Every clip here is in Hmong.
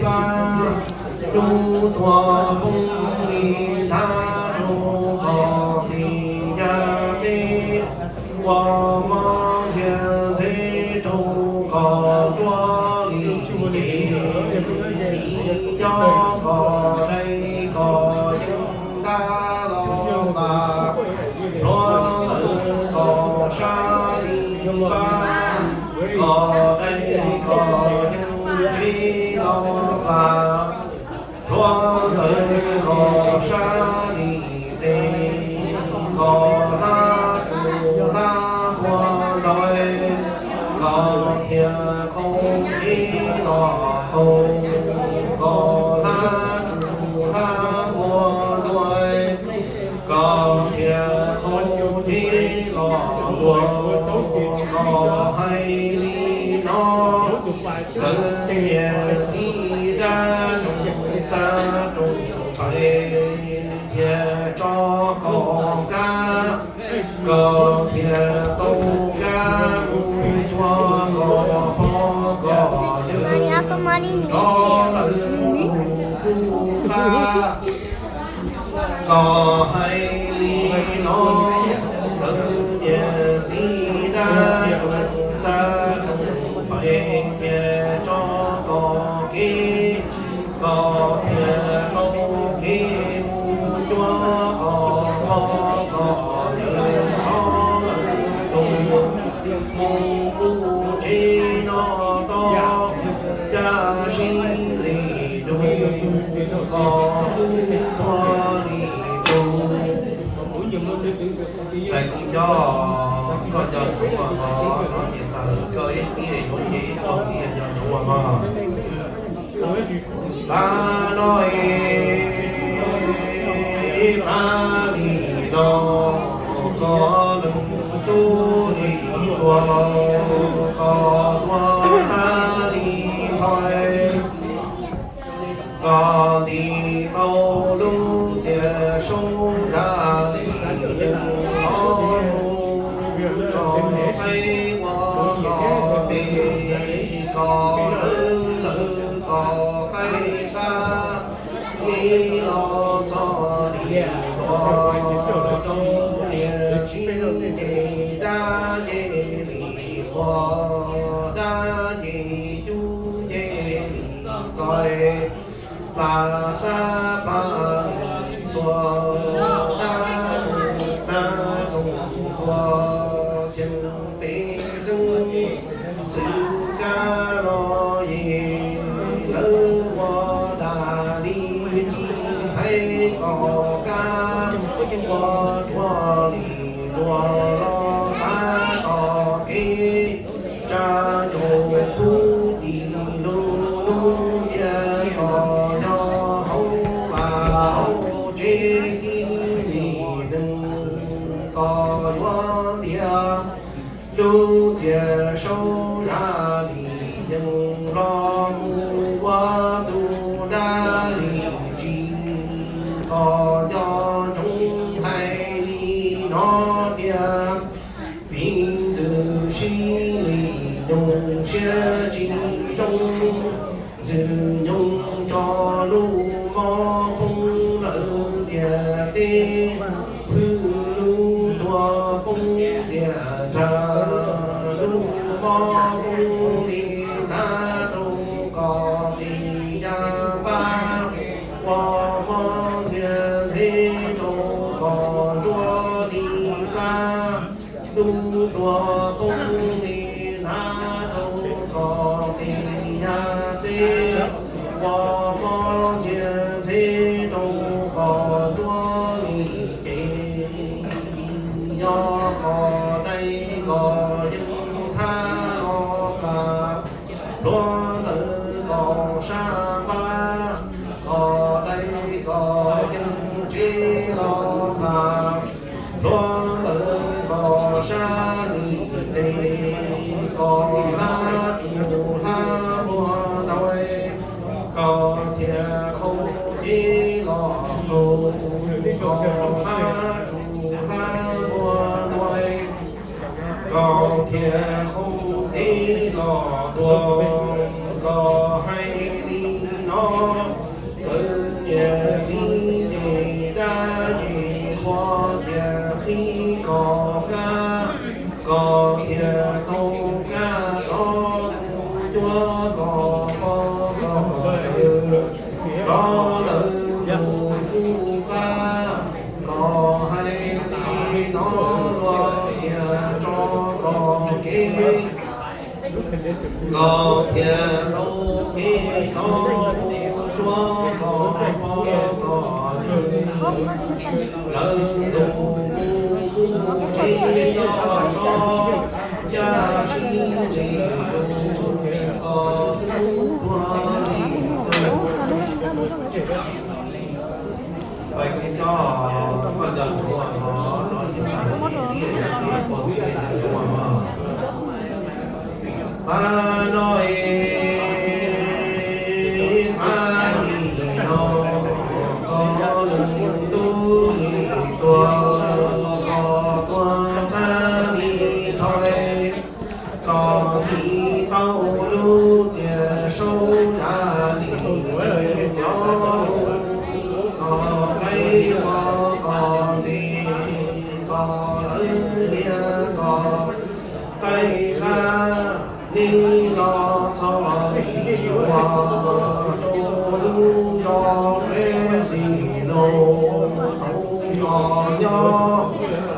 plab, lub tuag poob li nthab rau kom tis yaj teb, ua mob ntxhias ntxhe rau kom ruaj li ces, vim yog kom dai kom yeej ntag los plam, hluav taws kom sab li pab, kom dai kom yeej ntse los plam, hluav taws kom sab li tes, kom hlab tsuj hlab npua ntau, kom thiaj qaug tib los qaug, kom hlab tsuj hlab npua ntua, kom thiaj qaug tib los ntua, kom hais li no, lawv niam txiv dab roog txaj roog pais, thiaj tso kom kab, kom thiaj tau kab mus cuag kom pog kom yawg, rov lawv tus kuj qab. Kom hais li no, lawv niam txiv dab roog txaj roog pais, thiaj tso kom kev, kom thiaj tau kev mus cuag kom pog kom yawg, rov lawv tus mus kuj tsev no tod, caj sib li lug, kom kuj tuag li lug. Hais koob coj, koj cov ntsuav ua hov no ces tag lawm, koj ib txhij yuav ces ib tug txiv cov ntsuav ua hov. Tag no es, tag li no, txog leej tub li tuag, koj tuag tag li thoi, koj nti tau lub txiaj saub zaj li yeej los mus, koj qaib ua koj pes, koj lawv lawv koj qaib qab, li los txog li hluas rau niam txiv ces dab ces li hluas, dab ces cub ces li txais, plas xab plas li xuas, dab roog tag roog txuas, txhia peb xeeb xwm kab los yim, lawv ua dab li tsis thaiv kom kab, ua ruaj li luag los qab kom kev, tsa caum khub tis lug lub ntiaj kom yog hauv vaj hauv tsev tib si neeg, kom yuav tias lub txiaj saub zaj li yeej los mus, ua tus dab li tsis kom nco ntsoov, hais li no tias piv ntxwv sib li nyoog siab tsis zoo, ntxwg nyoog tso lub mob poob lawm ntiaj teb, hwj lub tuag poob ntiaj teb, lub mob poob li nab rau kom tis yaj npab, ua mob ntxhias ntxhe rau kom nruab li plab, lub tuag poob li nab rau kom tis yaj teb, ua mob ntxhias ntxhe rau kom nruab li ces, yog kom dai kom yeej thab los plam, hluav taws kom sab npab, kom dai kom yeej tsev los plam, hluav taws kom sab li tes, kom hlab tsuj hlab npua ntau, kom thiaj qaug tib los qaug, kom hlab tsuj hlab npua ntau, kom thiaj qaug tib los tuag, kom hais li Koj lawv niam txiv ces dab tsi qhua thiaj qhib koj kab, koj thiaj tau kab rov mus cuag koj pog koj yawg, rov lawv tus kuj qab. Koj hais li no luag thiaj tso koj kev, koj thiaj tau kev rov mus cuag koj pog koj yawg, lawv ntuj mus tsis nto to, cas sib li lus koj tub tuag li tug. Pais koj coj koj cov ntsuav no, no ces tas li tiaj tiaj pog txiv cov ntsuav no. Pab no es pab li no, koj lwm tub li tuag, koj tuag pab li rhais. Koj tiv tau lub txiaj saub zam li los lus, koj qaib ua koj nti, koj lawv liam koj qaib qab, nim los txog tsis ua rau lub zos Fresno thaum koj nyob,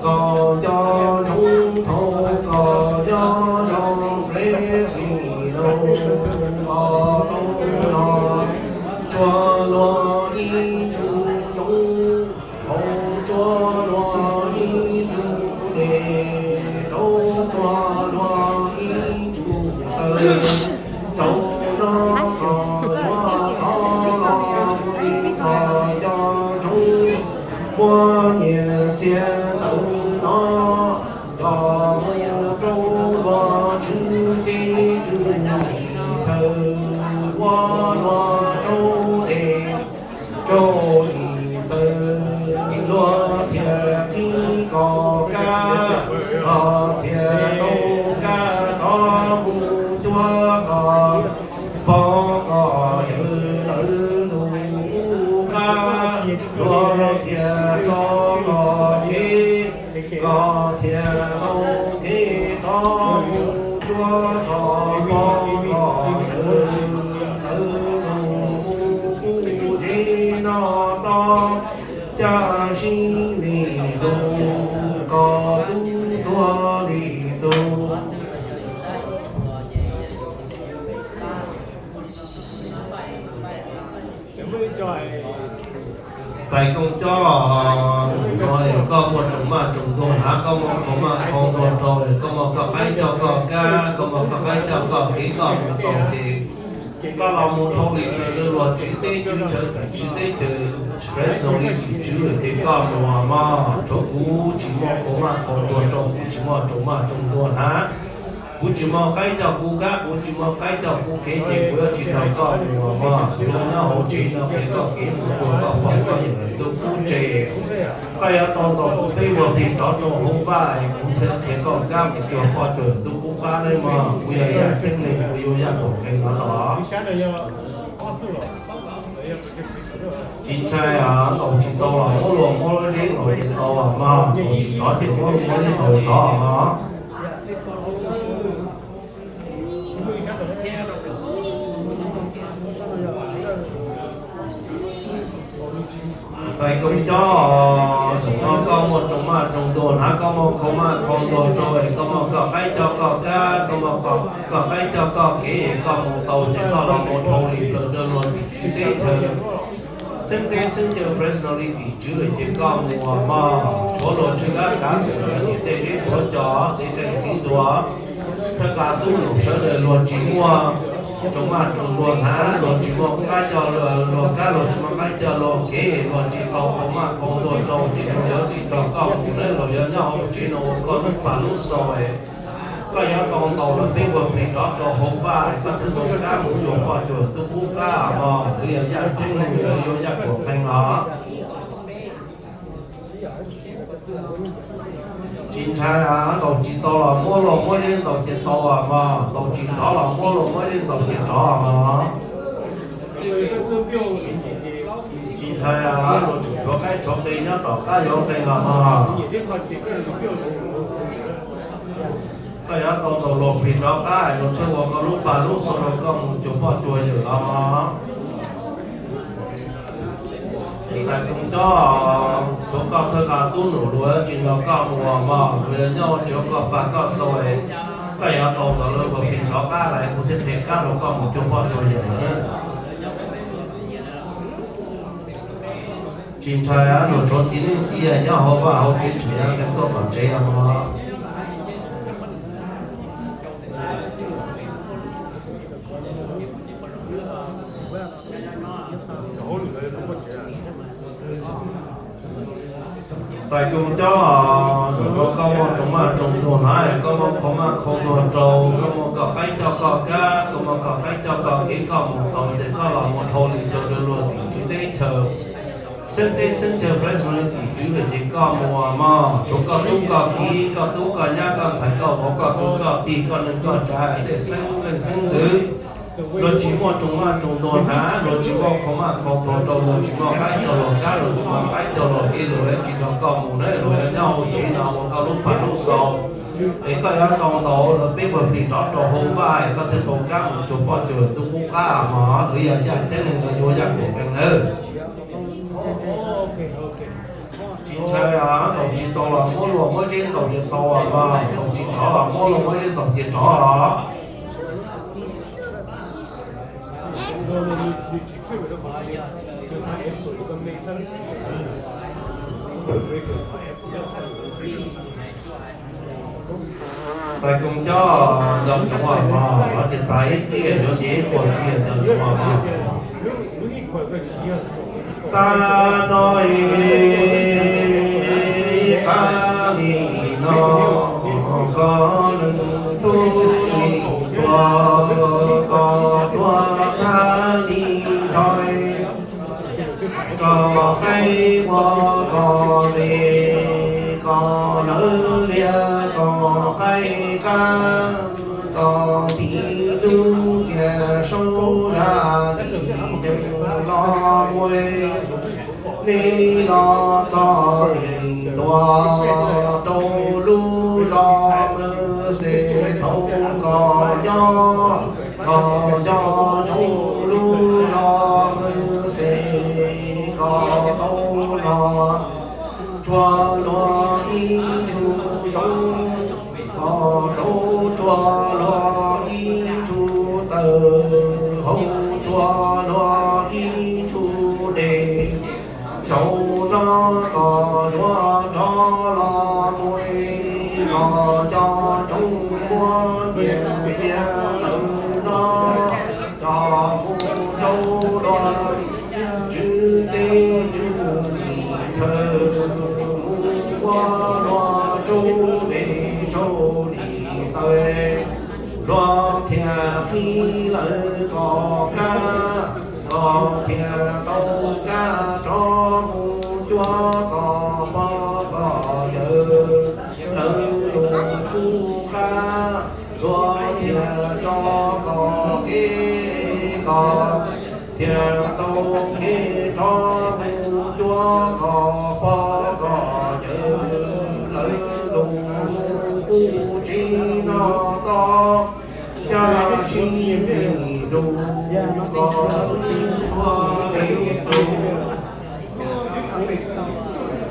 koj cov ntsuav thaum koj nyob zos Fresno, koj tau los tsuag luag ib tsuj zoov, thaum tsuag luag ib tsuj dej, thaum tsuag luag ib tsuj taw, thaum no koj yuav rov los mus ib koj cov ntsuav, muab nyiaj txiag ntawm no coj mus rau luag tswv teb tswv chaw, ua luag rau dej rau li taw, luag thiaj qhib koj kab, koj thiaj tau kab rov mus cuag koj pog koj yawg, lawv ntuj kuj qab, luag thiaj tso koj kev, koj thiaj tau kev rov mus cuag koj pog koj yawg, lawv ntuj mus kuj tsis nto to, cas sib li lus koj tub tuag li tug. Tais koob cob, no es koj muaj tsoom maj tsoom ntuag hnav, koj muaj qhov maj qhov ntuag rau, koj muaj koj qaib coj koj kab, koj muaj koj qaib coj koj kev, koj mus tau ces koj los mus dhau li lawv luag tswv teb tswv chaw, tawm tswv teb chaws Fresno li tim tswv lawm ces koj mus mog. Tsuav kuv tsis muaj qhov maj qhov ntuag rau, kuv tsis muaj tsoom maj tsoom ntuag hnav, kuv tsis muaj qaib coj kuv kab, kuv tsis muaj qaib coj kuv kev ces kuv yuav tsis nrog koj mus mog. Kuv yuav nyob hauv tsev no qhia koj kev mus cuag koj pog koj yawm lawv ntuj qub tsev. Koj yuav tau ntaus kuv peb vuag plig rov rau hauv vaj es kuv thiaj qhia koj kab mus cuag pog cuag yawm ntuj qub qab nawb mog. Kuv yog Yaj Ceeb Leej, kuv yuav Yaj Kuam Qeeg no los. Tsis ntshai, ntaus tsis tau los muab luag muab lub zeb ntaus ces tau los mog, ntaus tsis rov ces muab luag muab zeb ntaus rov mog. Tais koob cob, thaum no koj muaj tsoom maj tsoom ntuag hnav, koj muaj qhov maj qhov ntuag rau es koj muaj koj qaib coj koj kab, koj muaj koj qaib coj koj kev es koj mus tau ces koj los mus dhau li plaws rau luag tim tswv teb chaws, xeeb teb xeeb chaw Fresno li tim tswv lawm ces koj mus mog. Tshuav luag tswv kab kav xwm, niam dej zeb tuav cos, txiv qeej txiv ntuag, thawj qab tub nus sawv daws luag tsis muaj tsoom maj tsoom ntuag hnav, luag tsis muaj qaib coj luag kab, luag tsis muaj qaib coj luag kev, luag tsis tau qhov maj qhov ntuag rau ces luag yuav tsis nrog koj mus nawb, luag yuav nyob hauv tsev no ua koj lub pam lub xaus. Koj yuav tau ntaus lawv peb vuag plig rov rau hauv vaj, koj thiaj tau kab mus cuag pog cuag yawm ntuj qub qab mog. Kuv yog Yaj Ceeb Leej, kuv yuav Yaj Kuam Qeeg os. Tsis ntshai, ntaus tsis tau los muab luag muab zeb ntaus ces tau mog, ntaus tsis rov los muab luag muab zeb ntaus ces rov mog. Tsis ntshai, luag tseem tshuav qaib tshuav nqi nyob tom qab yuav nqi los mog. Koj yuav tau ntaus luag plig rov qab, luag thiaj ua koj lub pag lub xo rau koj mus cuag poj cuag yawm los mog. Tais Koos Cob, tshuav koj thawj nqa tub num luag tsis nrog koj mus mog, luag yuav nyob ua tsev koj pag koj xo. Koj yuav tau ntaus luag plig rov qab lawm kuv thiaj qhia kab rau koj mus cuag poj cuag yawm. Tsis ntshai, luag tshuav txiv neej txiv yaig nyob hauv vaj hauv tsev tseem yuav nqis tuaj tom tsev os mog. Tais Koos Cob, koj muaj tsoos maj tsoos ntuag hnav, koj muaj khau maj khau ntuag rau, koj muaj koj qaib coj koj kab, koj muaj koj qaib coj koj kev, koj mus tau ces koj los mus dhau li luag tim tsev teb chaws, xeeb teb xeeb chaw Fresno li tim tswv lawm ces koj mus mog, tshuav koj tub koj kiv, koj tub koj nyab, koj ntxhais koj vauv, koj kwv koj tij, koj neej koj tsav, tej xeeb leej xeeb ntxwv. Luag tsis muaj tsoos maj tsoos ntuag hnav, luag tsis muaj khau maj khau ntuag rau, luag tsis muaj qaib coj luag kab, luag tsis muaj qaib coj luag kev, luag tsis nrog koj mus na, luag yuav nyob hauv tsev no ua koj lub pag lub xo. Es koj yuav tau ntaus luag peb puas plig rov rau hauv vaj, koj thiaj tau kab mus cuag poj cuag yawm tub qub qab mog, luag yog yaj txhiab neeg los yuav yaj kuam qees nawb. Tsis ntshai, ntaus tsis tau los muab luag muab zeb ntaus ces tau mog, ntaus tsis rov los muab luag muab zeb ntaus ces rov os. Tais Koos Cob, nco ntsoov os mog, no ces tag ib tiam yuav nce ib puas txiv, nco ntsoov os mog. Tag no ib qab li no, koj neeg tub li tuag, koj tuag tag li nrhoi, koj qaib ua koj ntes, koj lawv lias koj qaib qab, koj tiv lub txiaj saub zaj li neeg los mus, nej los txog li tuag rau lub zos Mawv Xes thaum koj nyob, koj nyob rau lub zos Mawv Xes, koj tau los tsuag luag ib tsuj tsob, koj rau tsuag luag ib tsuj taws, hau tsuag luag ib tsuj dej. Zaum no koj yuav rov los mus, koj coj tsoom muaj nyiaj txiag tawm no, coj mus rau luag tswv teb tswv chaw, mus ua luag tsaug dej tsaug li taws, luag thiaj qhib lawv koj kab, koj thiaj tau kab rov mus cuag koj pog koj yawm lawv lub kub qab, luag thiaj tso koj kev, koj thiaj tau kev rov mus cuag koj pog koj yawm lawv lub kub tsev no tod. Caj sib nrig lug koj tuag li tus.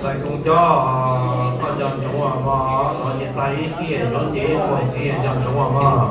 Tais Koos Cob, koj nco ntsoov os mog, no ces tag ib tiam yuav nce ib puas txiv, nco ntsoov os mog.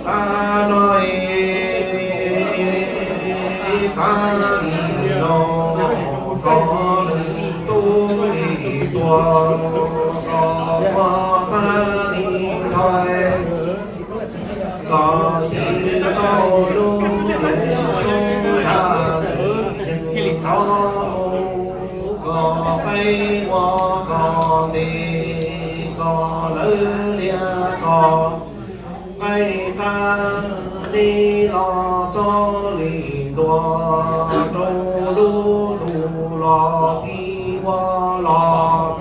Tag no ib qab li no, koj neeg tub li tuag, koj tuag tag li nrhoi, koj tiv tau lub txiaj saub zaj li neeg los mus, koj qaib ua koj ntes, koj lawv lias koj qaib qab, nej los txog li ntua rau lub ntuj los pib ua los,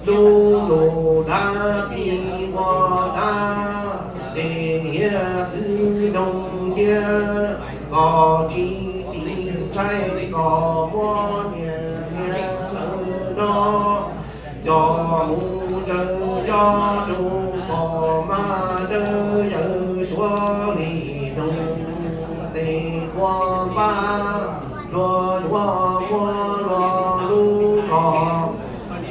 lub ntuj dab pib ua dab, dej hiav txwv doog ciab, kom tsis tiv ntshai kom muab nyias txiag lawm no. Coj mus tsaws tso rau pom mas dawb yawm suav li noog tes quas npab, luag yuav muab luag lub kos,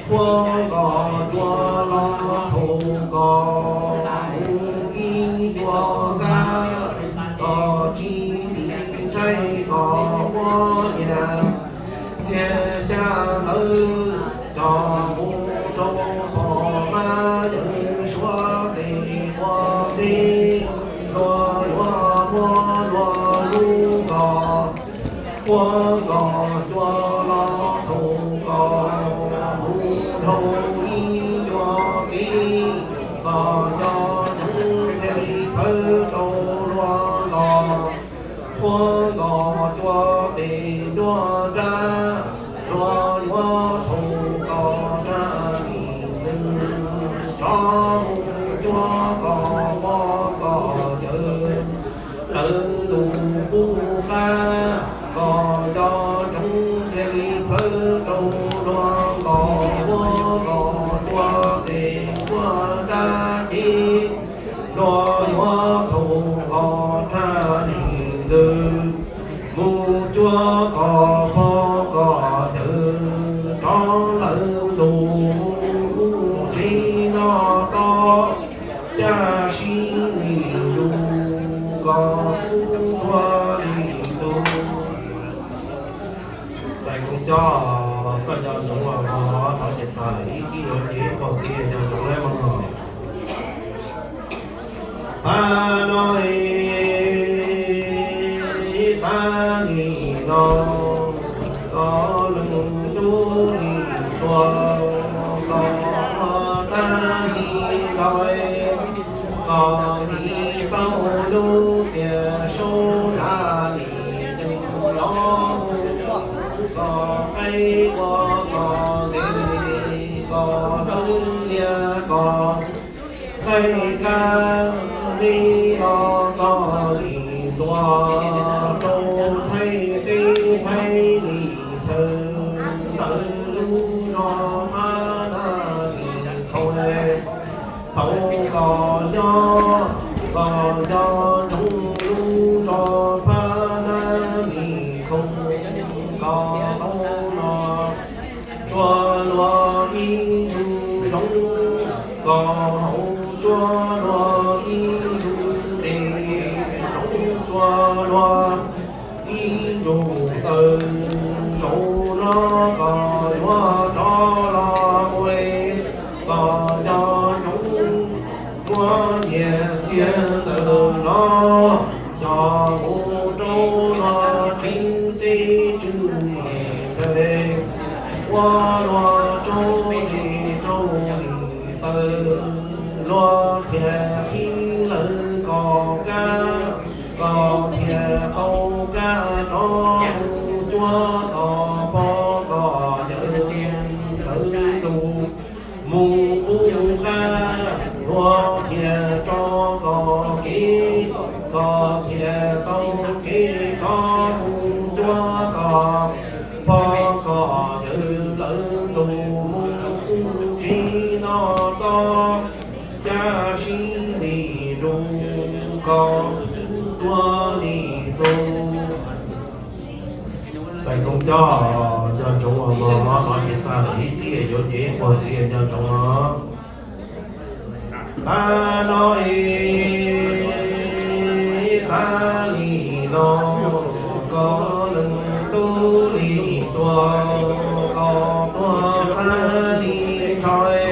huab kos cua los thaum kos mus ib ncua kab, kom tsis tiv ntshai kom muab nyias txiag xya lawm. Coj mus rau pom mas yawm suav tes quas teb, luag yuav muab luag lub kos, huab kos cua los thaum kos mus dhau ib ncua kev, kom cov tub thiaj li plhawv rau luag kos, huab kos cua tes nruab nrab, luag yuav thaum kos rag lim ntws, rov mus cuab kos pog kos yawm lawv ntu qub qab, kom cov tub thiaj li plhawv rau luag kos, huab kos cua tes nruab nrab ces, luag yuav thaum kos rag lim ntws, mus cuab kos pog kos yawm rov lawv ntu mus ub tsev noj toj, caj sib lim lus kom tuag li tus. Lais Koob Cob, koj nco ntsoov os mog, hnov ces tag lawm ib kib yuav ces ib pog txiv nco ntsoov lawm mog. Pab no ib tag li no, koj leej tub li tuag, koj ua tag li nroi, koj tiv tau lub txiaj saub dab li ceev los, koj qaib ua koj ntev, koj dawb lias koj qaib qab, neb los txog li ntua rau Thaib teb Thaib li chaw, ntawm lub zos Phab Nab Lis Khau. Thaum koj nyob koj nco ntsoov lub zos Phab Nab Lis Khau, koj tau los tsuag luag ib ntsuj zoov, koj haus tsuag luag ib ntsuj dej, haus tsuag luag ib ntsuj taws. Zaum no koj yuav rov los mus, koj nco ntsoov muab nyias txiag ntawm no coj mus rau luag tsev teb tswv yim chaw, ua luag tsaug li tsaug li taws, luag thiaj qhib lawv koj kab, koj thiaj tau kab rov mus cuab koj pog koj yawm lawv ntu mus qub qab, luag thiaj tso koj kev, koj thiaj tau kev rov mus cuab koj pog koj yawm lawv ntu mus ub tsev noj toj, caj sib li lus kom tuag li tus. Lais Koob Cob, nco ntsoov os mog, hnov ces tag lawm ib kib yuav ces ib pog txiv nco ntsoov os. Pab no ib tag li no, koj leej tub li tuag, koj tuag tag li nroi,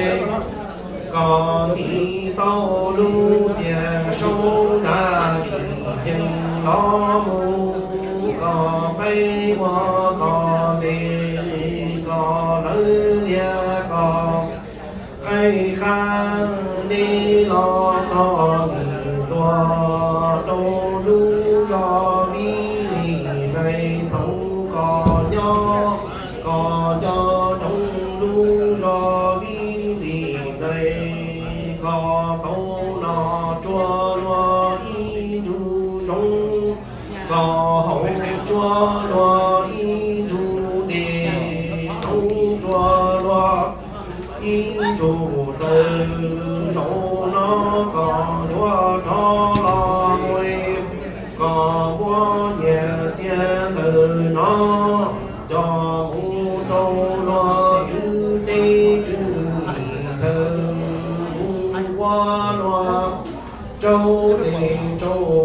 koj tiv tau lub tsiaj saub dab li yees los mus, koj qaib ua koj ntev, koj dawb lias koj qaib qab, neb los txog mus ntua rau lub zos Vib Lis Nais. Thaum koj nyob koj nco ntsoov lub zos Vib Lis Nais, koj tau noj tsuag luag ib ntsuj zoov, koj luag ib ntsug dej, rau tsuag luag ib ntsug taw, zaum no kom yuav rov los mus, kom muab nyias txiag ntawm no coj mus rau luag tswv teb tswv chaw, mus ua luag tsaug dej tsaug